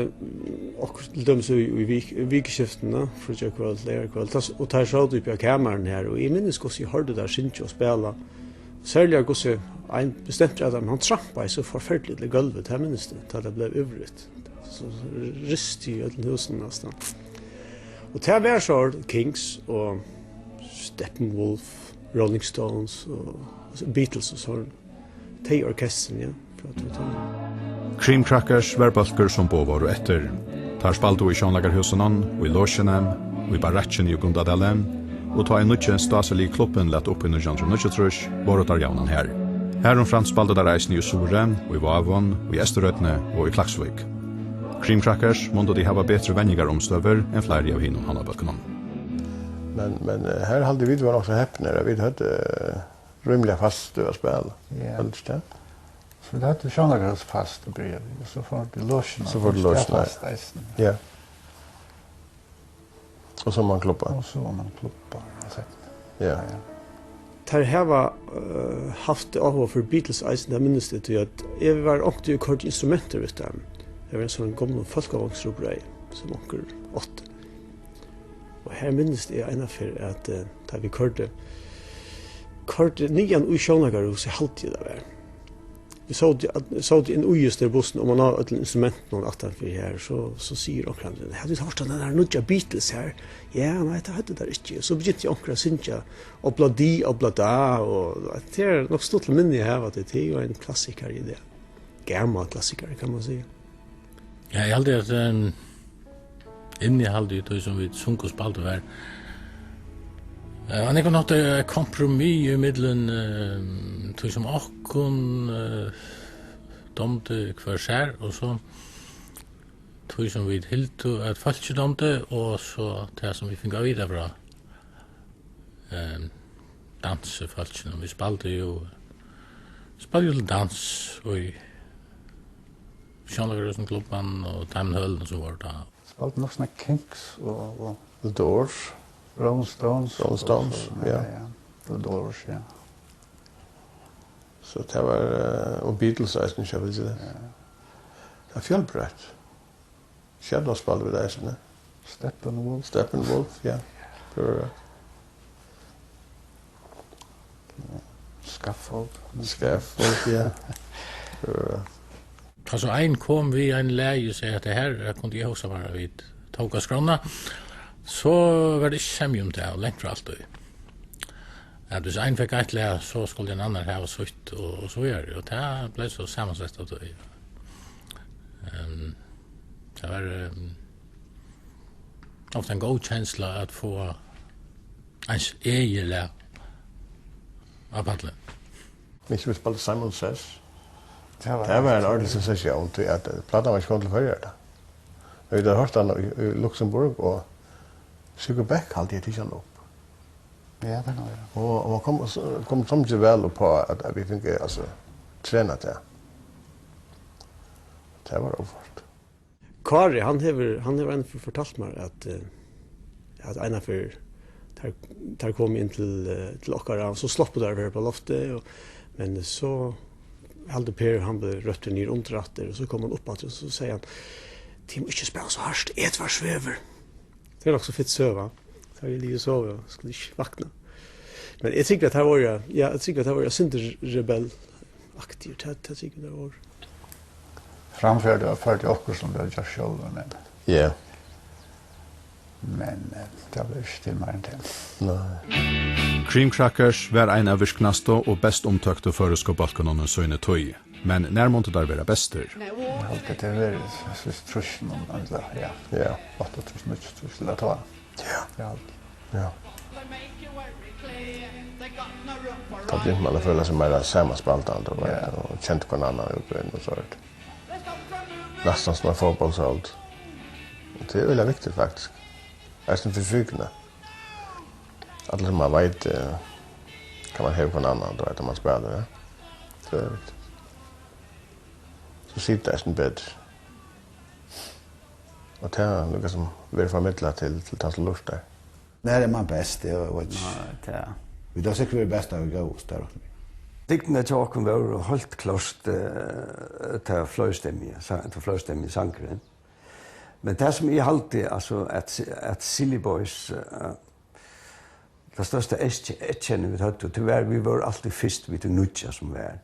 okkurt til dømis í, í vik-, vikuskiftini, fríggjakvøld, leygarkvøld, tá s-, og teir sótu uppi á kamarinum har, og eg minnist, hvussu eg hoyrdi teir syngja og spæla. Serliga hvussu ein bestemtur av teimum, hann trampaði so forferdiliga til gólvið, tað minnist eg, tá tað bleiv ivrigt. So risti í øllum húsinum næstan. Og tað var so Kinks og Steppenwolf, Rolling Stones og Beatles og so. Tey orkestrini, ja, frá tí tíðini. Cream Crackers var bólkur, sum boð vóru eftir. Teir spældu í Sjónleikarhúsinum, í Logini, í Barakkini í Gundadali, og tá ein nýggi stásiligi klubbin læt upp í nítjan hundrað og níggjuogtrýss, vóru teir javnan har. Harumframt spældu teir eisini í Suðuroy, í Vágum, í Eysturoynni og í Klaksvík. Cream Crackers mundu tí hava betri venjingarumstøður enn fleiri av hinum havnarbólkunum. Men, men, eh, har haldi eg vit vóru nokk so hepnir, at vit høvdu, eh, rímiliga fast støð at spæla. Ja. Heldur ikki tað? So vit høvdu Sjónleikarhúsið fast at byrja við, og so fóru vit í Logina. So fóru vit í Logina, ja. Fast eisini. Ja. Og so oman klubbar. Og so oman klubbar, ja, seinni. Ja. Ja, ja. Teir hava, eh, havt áhuga fyri Beatles eisini, tað minnist eg, tí at eg var onkuntíð og koyrdi instrumentir við teimum. Tað var ein sånn gomlur fólkavognsrugbreyður, sum onkur átti. Og her minnist eg eina ferð, at, eh, tá vit koyrdu, koyrdu niðan í Sjónleikarhúsið, haldi eg tað var. Vit sótu, sótu inn í just der bussin, og man á øllum instrumentunum aftan fyri her, so, so sigur onkur annar: "Hava tit hoyrt hann, hann har nýggja Beatles her?" "Ja, nei, tað høvdu teir ikki." Og so begynti onkur at syngja, "Obla di, obla da", og tað er nokk stuttligt minni eg havi, at tað er jo ein klassikari í dag. Gamal klassikari, kann man siga. Ja, eg haldi, at, ehm, innihaldið í tí, sum vit sungu og spældu, var, eh, á nakran hátt eitt kompromiss ímillum, eh, tí, sum okkum, eh, dámdi hvør sær, og so tí, sum vit hildu, at fólki dámdi, og so tað, sum vit fingu at vita frá, ehm, dansifólkinum. Vit spældu jo, spældu jo til dans í Sjónleikarhúsinum, klubbanum og teimum hølunum, sum vóru tá. Spældu nokk so nógv Kinks og, og The Doors. Rolling Stones. Rolling Stones, og, ja. Ja, The Doors, ja. So tað var, eh, og Beatles eisini, ikki, vil eg siga. Ja. Tað var fjølbroytt. Shadows spældu vit eisini. Steppenwolf. Steppenwolf, ja. Tað var rætt. Scaffold. Scaffold, ja. Tað var rætt. Tá so ein kom við einum lagi og segði, at tað her, eh, kundi eg hugsa mær, at vit tóku á skránna, so var tað ikki semja um tað, og langt frá altíð. At viss ein fekk eitt lag, so skuldi ein annar hava sítt, og, og so víðari. Og tað bleiv so samansett av tí. Ehm, tað var, ehm, ofta ein góð kensla at fáa eins egið lag á pallin. Vit spældu Simon Says. Tað var ein ordentlig sensasjón, tí at, eh, platan var ikki komin til Føroyar tá. Men vit høvdu hoyrt hana í, í Luxembourg, og Sigurd Beck haldi eg tikið hana upp. Ja, tað kann vera. Og, og man kom, so kom, kom til væl upp á, at, at vit fingu, altso, trena tað. Tað var óført. Kári, hann hevur, hann hevur einaferð fortalt mær, at, eh, at einaferð teir, teir komu inn til, eh, til okkara, og so sluppu teir at vera upp á loftið, og, men so heldur Per, hann bleiv róptur niður undir aftur, og so kom hann upp aftur, og so segði hann: "Tit mugu ikki spæla so hart, Edvard svevur." Tað er nokk so fitt søga. Tá eg liggi og sovi og skal ikki vakna. Men eg trúgvi, at teir vóru, ja, eg trúgvi, at teir vóru eitt sindur rebellaktigir. Tað, tað trúgvi eg, teir vóru. Framførdu og førdu okkurt, sum teir gjørdu sjálvir, men, ja, men, eh, tað bleiv ikki til meira enn tað. Nei. Creamcrackers var ein av virknastu og best umtóktu føroysku bólkunum í síni tíð. Men nær mundu teir vera bestir? Eg haldi, at tað er verið, s-, s-, trýssunum, ella, ja. Ja. Áttaogtrýss, níggjuogtrýss, ella tá. Ja. Eg haldi. Ja. Tá begynti man at føla seg meira samanspældan, tú veit, ja, og kendi hvønn annan í útbreiðing og so víðari. Næstan sum ein fótbóltshald. Og tað er øgiliga viktigt, faktiskt. Eisini fyri psykuna. Allir sum man veit, eh, hvat man hevur hvønn annan, tú veit, um man spælir, ja. So, so situr tað eisini betri. Og tað er nakað sum verður formidlað til, til tann sum lurtar. Nær er man best? Eg veit ikki. Nei, tað. Vit hava sikkurt verið best av góðum, tað er okkum. Dygdirnar hjá okkum vóru heilt klárt, eh, tað fleirstemmigi, sa-, tað fleirstemmigi sangurin. Men tað, sum eg haldi, altso, at, at Silly Boys, eh, tað størsta eyðke-, eyðkennið vit høvdu, tað var, vit vóru altíð fyrst við tí nýggja sum var.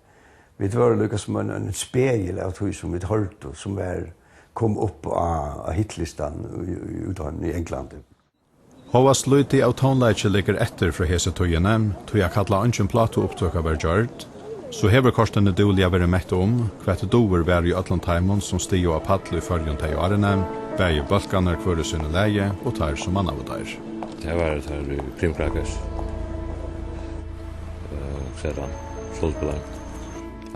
Vit vóru líka sum ein, ein spegil av tí, sum vit hoyrdu, sum var, kom upp á, á hitlistan í, í útheiminum í Onglandi. Hóast lítið av tónleiki liggur eftir frá hesi tíðini, tí at kalla eingin plátuupptøka var gjørd, so hevur kortini dúgliga verið mett um, hvat dúgvur var í øllum teimum, sum stigu á pall í Føroyum tey árini, bæði bólkarnir hvør í sínum lagi og teir, sum mannaðu teir. Tað var teir í Creamcrackers. Eh, hvat eitur hann? Trummuspelararnir.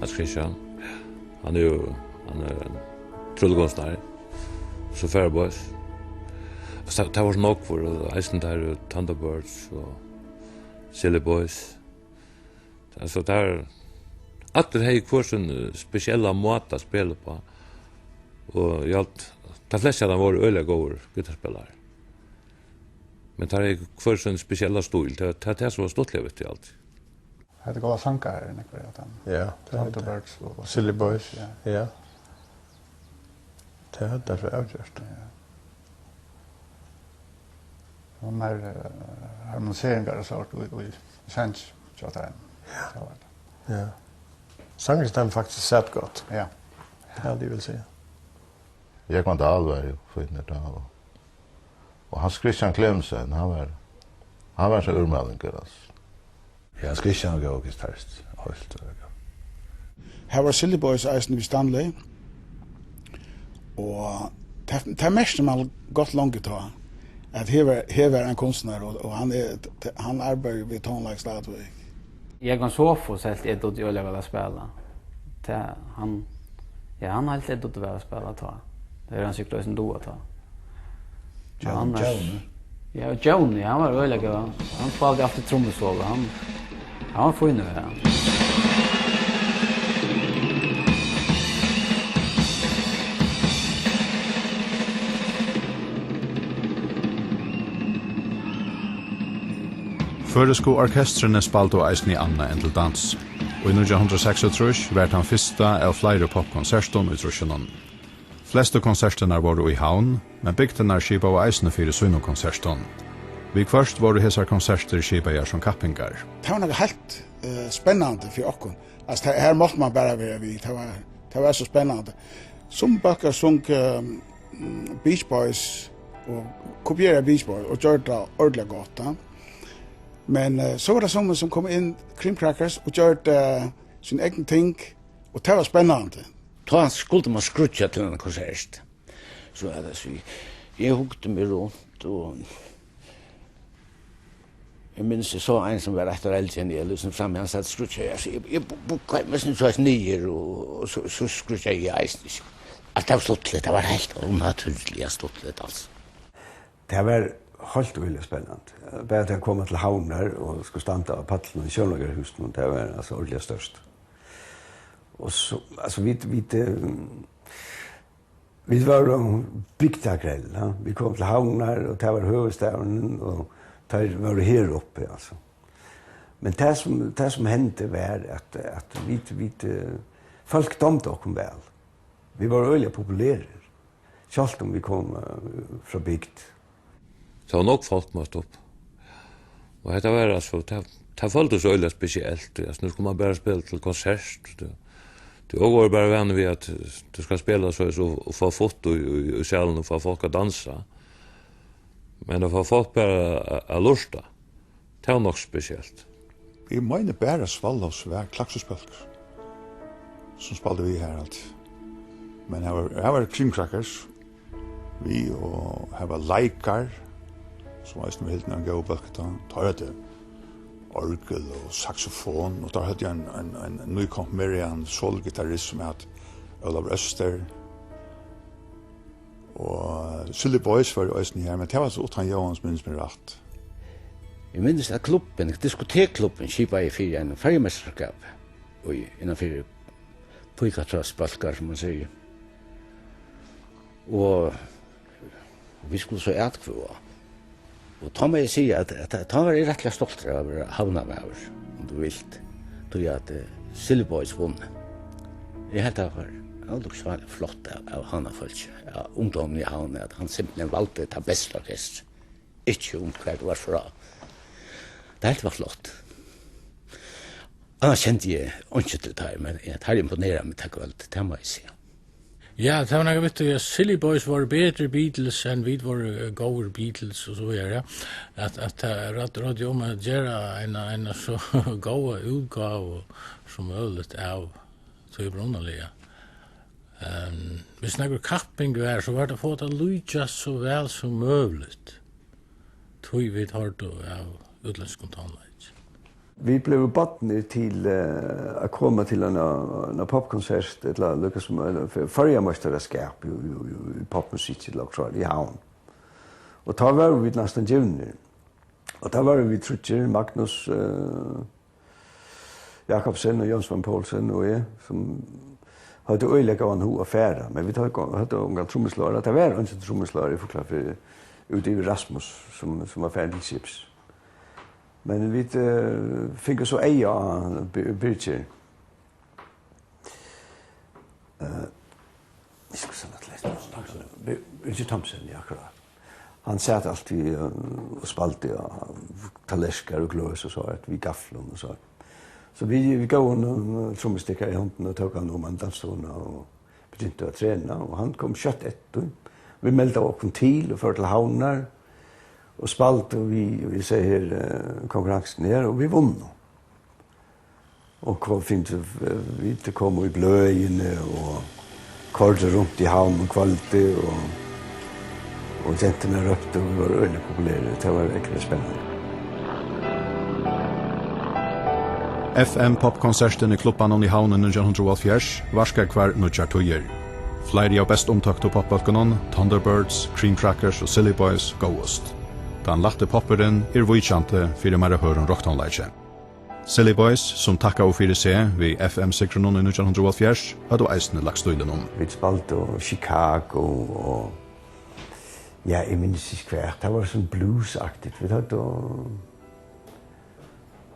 Hans Christian. Hann er jo, hann er ein tryllukunstnari. So Faraboys. Altso, tað, tað vóru so nógvir, og eisini teir, eh, Thunderbirds og Silly Boys. Altso, teir, allir høvdu hvør sín, eh, spesiella máta at spæla uppá. Og eg helt, teir flestu av teimum vóru øgiliga góðir gittarspælarar. Men teir høvdu hvør sín spesiella stíl. Tað, tað, tað sum var stuttligt við tí, altso. Hetta er góðar sangarar, nógvir av teimum. Ja, tað er tað. Thunderbirds og Silly Boys. Ja. Ja. Tað er tað so avgjørt. Ja. Og meir, eh, harmoniseringar og sovorðið í, í, í sangi hjá teimum. Ja. Tað var tað. Ja. Sangurin stóð faktiskt sera gott. Ja. Ja, tað vil eg siga. Jógvan Dahl var jú fínur tá, og, og Hans Christian Clemmensen, hann var, hann var so úrmælingur, altso. Ja, Hans Christian var góður gitaristur, heilt, eh, góður. Her var Silly Boys eisini við Stanley, og tað, tað merkti man gott longu tá, at her var, her var ein kunstnari, og, og hann er, hann arbeiðir við tónleik stadigvæk. Jógvan Sofus helt eg dugdi øgiliga væl at spæla. Tað, hann, ja, hann helt eg dugdi væl at spæla tá. Tað er hann sikkurt eisini dugað tá. Men Johnny, annars Johnny. Ja, og Johnny, hann var øgiliga góður. Hann spældi altíð trummusolo. Hann, hann var fínur, ja. Føroysku orkestrini spældu eisini annað enn til dans. Í nítjan hundrað og seksogtrýss var tann fyrsta av fleiri popkonsertum í trýssunum. Flestu konsertirnar vóru í Havn, men bygdirnar skipaðu eisini fyri sínum konsertum. Viðhvørt vóru hesar konsertir skipaðar sum kappingar. Tað var nakað heilt, eh, spennandi fyri okkum. Altso, tað, her mátti man bara vera við. Tað var, tað var so spennandi. Sum bólkar sungu, eh, Beach Boys og kopieraðu Beach Boys og gjørdu tað ordiliga gott, ja. Men, eh, so var tað summi sum komu inn, Cream Crackers, og gjørdu, eh, sín egin ting, og tað var spennandi. Tá skuldi man skríggja til ein konsert. So at, altso, eg hugdi meg runt, og eg minnist, eg sá ein sum var eitt ár eldri enn eg, líkasum frammi, hann sat og skríggjaði. Altso, eg, eg bu-, bukkaði meg soleiðis niður, og, og so, so skríggjaði eg eisini. Altso, tað var stuttligt, tað var heilt ónatúrliga stuttligt, altso. Tað var heilt øgiliga spennandi. Bara tað at koma til Havnar og skuldi standa á pallinum í Sjónleikarhúsinum, tað var, altso, ordiliga stórt. Og so, altso, vit, vit, eh, vit vóru bygdargrell, ja. Vit komu til Havnar, og tað var høvuðsstaðurin, og teir vóru her uppi, altso. Men tað sum, tað sum hendi var, at, at vit, vit, eh, fólk dámdu okkum væl. Vit vóru øgiliga populerir, sjálvt um vit komu, eh, frá bygd. Tað var nógv fólk møtt upp. Og hetta var, altso, tað, tað føltist øgiliga spesielt, tí, altso, nú skuldi man bara spæla til konsert. Tí, tí vit vóru bara vanir við, at tú skalt spæla so, so, og fáa futt í, í, í salinum og fáa fólk at dansa. Men at fáa fólk bara at, at lurta, tað var nokk spesielt. Eg meini bara Swallows var Klaksvíksbólkur, sum spældi við her alt. Men her var, her var Cream Crackers við, og her var Leikar, sum eisini var hildin ein góður bólkur tá. Teir høvdu orgul og saxofon, og teir høvdu ein, ein, ein nýkonfirmeraðan sologitarist, sum æt Ólavur Øster. Og Silly Boys var jú eisini her, men tað var so uttan Jóhan, sum minnist meg rætt. Eg minnist, at klubbin, diskotekklubbin, skipaði fyri einum føroyameistarskap í, innan fyri píkatrøstbólkar, sum man sigur. Og vit skuldu so atkvøða. Og tá má eg siga, at, at tá var eg rættiliga stoltur av at vera havnarmaður, um tú vilt. Tí at, eh, Silly Boys vunnu. Eg helt, tað var ólukksáliga flott av, av havnarfólki, av ungdóminum í Havn, at hann simpelthen valdi tað besta orkestrið, ikki um hvar tað var frá. Tað helt eg var flott. Annars kendi eg einki til teir, men, eh, teir imponeraðu meg tað kvøldið, tað má eg siga. Ja, tað var nakað við tí, at Silly Boys vóru betri Beatles enn vit vóru, eh, góðir Beatles og so víðari, ja. At, at tað røddi, røddi um at gera eina, eina so góða útgávu sum møguligt av tí upprunaliga. Ehm, hvis nakar kapping var, so var tað at fáa tað at líkjast so væl sum møguligt. Tí vit hoyrdu av útlendskum tónleiki. Vit blivu bodnir til, eh, at koma til eina, eina popkonsert, ella líka sum, eh, f-, føroyameistaraskap í, í, í, í popmusikki, ella okkurt í Havn. Og tá vóru vit næstan givnir. Og tá vóru vit tríggir, Magnus, eh, Jakobsen og Jónsson Poulsen og eg, sum høvdu øgiliga góðan hug at fara. Men vit høvdu, høvdu ongan trummuslára. Tað var eingin trummuslári í Fuglafirði, út yvir Rasmus, sum, sum var farin til skips. Men vit, eh, fingu so eyga á Bir-, Birgir. Eh, eg skal senda til eftir. Bir-, Birgir Thomsen, ja, akkurát. Hann sat altíð, eh, og spældi á tallerkar og gløs og so, at við gaflum og so. So vit, vit góvu honum, eh, trummustikkara í hondina og tók hann um ein dansivogn og begyntu at trena, og hann kom skjótt eftir. Vit meldu okkum til og fóru til Havnar og spældu við, vit siga her, eh, konkurransuna her, og vit vunnu. Og kom, fingu, eh, vit komu í bløðini og koyrdu runt í Havn um kvøldið og, og genturnar róptu, og vit vóru øgiliga populerari. Tað var ógvuliga spennandi. F M popkonsertin í klubbanum í Havn í nítjan hundrað og hálvfjerðs varkar hvønn nýggjar tíðir. Fleiri av best umtóktu popbólkunum, Thunderbirds, Cream Crackers og Silly Boys, góvust. Tann lætti poppurin er víkjandi fyri meira hørðum rokktónleiki. Silly Boys, sum takkaðu fyri seg við F M-sigrinum í nítjan hundrað og hálvfjerðs, høvdu eisini lagt stílin um. Vit spældu Chicago og, ja, eg minnist ikki hvat. Tað var sovorðið bluesaktigt. Vit høvdu,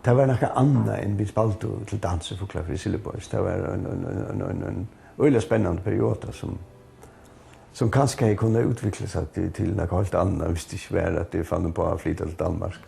tað var nakað annað enn vit spældu til Dansifuglar fyri Silly Boys. Tað var ein, ein, ein, ein, ein, ein øgiliga spennandi perioda, sum, sum kanska hevði kunnað útvikla seg til, til nakað heilt annað, viss tað ikki var, at eg fann uppá at flyta til Danmark.